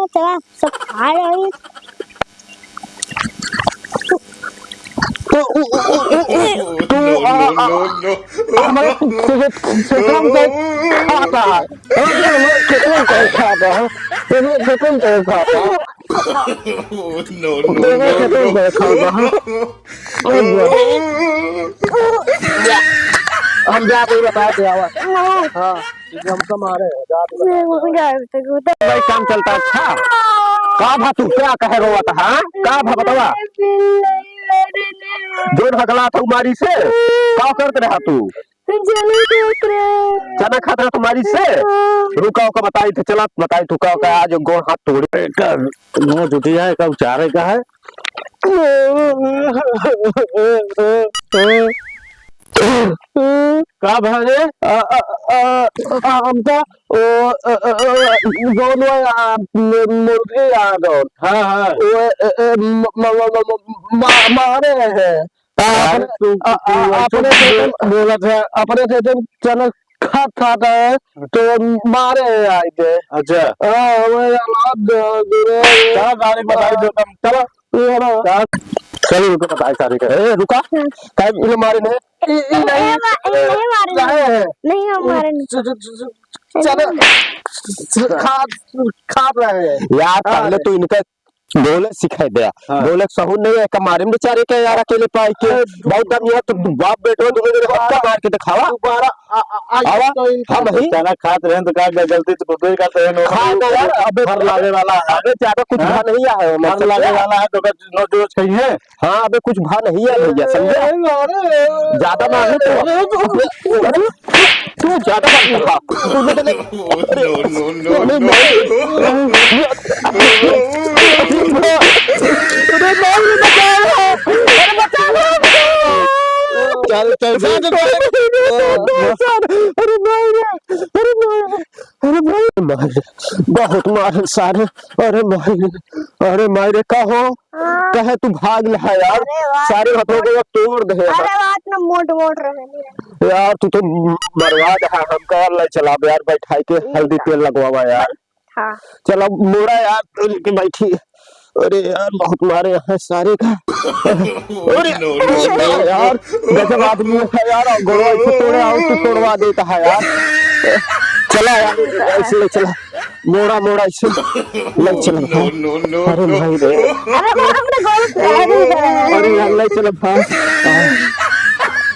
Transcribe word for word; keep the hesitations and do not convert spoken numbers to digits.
चला, सब खा ले। तो उ, उ, उ, उ, उ, तू, आ, आ, हमारे तुझे, तुझे कौन सा खाता है? हाँ, तुझे कौन सा खाता है? तुझे कौन सा खाता है? No, no, तुझे कौन सा खाता है? हम जाते ही बता के आवा। हाँ। भाई, काम चलता अच्छा। का भा तू, क्या कहे रोवत, हाँ? का भा बतावा? जोन हगला था मारी से, का करत रहा तू? चना खात रहा तू मारी से? रुका, ओका बताई थे, चला बताई तू का, का आज गोड़ हाथ तोड़े। का मुंह जुटी है, का उचारे का है? का भा रे? आ, आ, आ, आ, हमका, ओ, अ, अ, अ, जौन वो, आ, म-, मुर्गी आ जौन। हाँ, हाँ। वो, अ, अ, म-, म-, मारे हैं। हाँ, अपने, तू, अ, तू अ, ऐसे अपने से बोलत है। अपने से जब चना खात, खात है, तो मारे हैं आइके। अच्छा। हाँ, वो औलाद, अ, जो है, चला, गाड़ी बताई दो तुम, चला। ये है ना? चल, रुको, बताई सारी का। ए, रुका। हाँ। काहे इन्हें मारे नहीं? ई, ई नहीं, ए, मा-, ई नहीं मारे। नहीं है। नहीं, हम मारे नहीं। च-, च-, च-, च-, चलो। खा, खा रहे हैं। यार, हाँ। पहले तो इनका बोले सिखाई दे। हाँ। बोले सहूर नहीं है, का मारे में बेचारे के यार अकेले पाई के। अरे, दु-, बहुत दम यार, तू बाप बेटो, तू मेरे हक्का मार के दिखावा। दोबारा आ, आ, आ, आवा, तो इनका हम ही। चना खात रहे तो का गलती से कुछ भी करते हैं, नो खा ना यार, अबे फर लागे वाला है। अबे ज्यादा कुछ हाँ? भा नहीं आया है, फर लागे वाला है, तो का नोच नोच कहीं है? हाँ, अबे कुछ भा नहीं है भैया, समझा? अरे, अरे, ज्यादा मार तो, अरे, तू ज्यादा मार तो, हाँ। तू तो नहीं, अरे, अरे, अरे, अरे, बचा लो, बचा लो। चल, चल, चल, चल। अरे, भाई रे, अरे, भाई रे, अरे, भाई रे, मार, बहुत मार सारे। अरे, भाई रे, अरे, मार रे, का हो? हाँ। कहे तू भाग ले है यार। अरे वाह। सारे हथवा को तोड़ दे यार। अरे बात ना मोट मोट रहे। यार तू तो बर्बाद है, हमका ले चला यार, बैठाई के हल्दी तेल लगवावा यार। हाँ। चला मोड़ा यार, तू लेके बैठी। अरे यार बहुत मारे हैं सारे का। अरे यार गजब आदमी है यार, और गोड़वा इसे तोड़े और तू तोड़वा देता है यार। चला यार, ऐसे ले चला। मोड़ा, मोड़ा, इसे ले चल। No, no, no, अरे no। भाई रे। अरे, अरे, हमने गलत कह दी है। अरे यार, ले चल, भाई।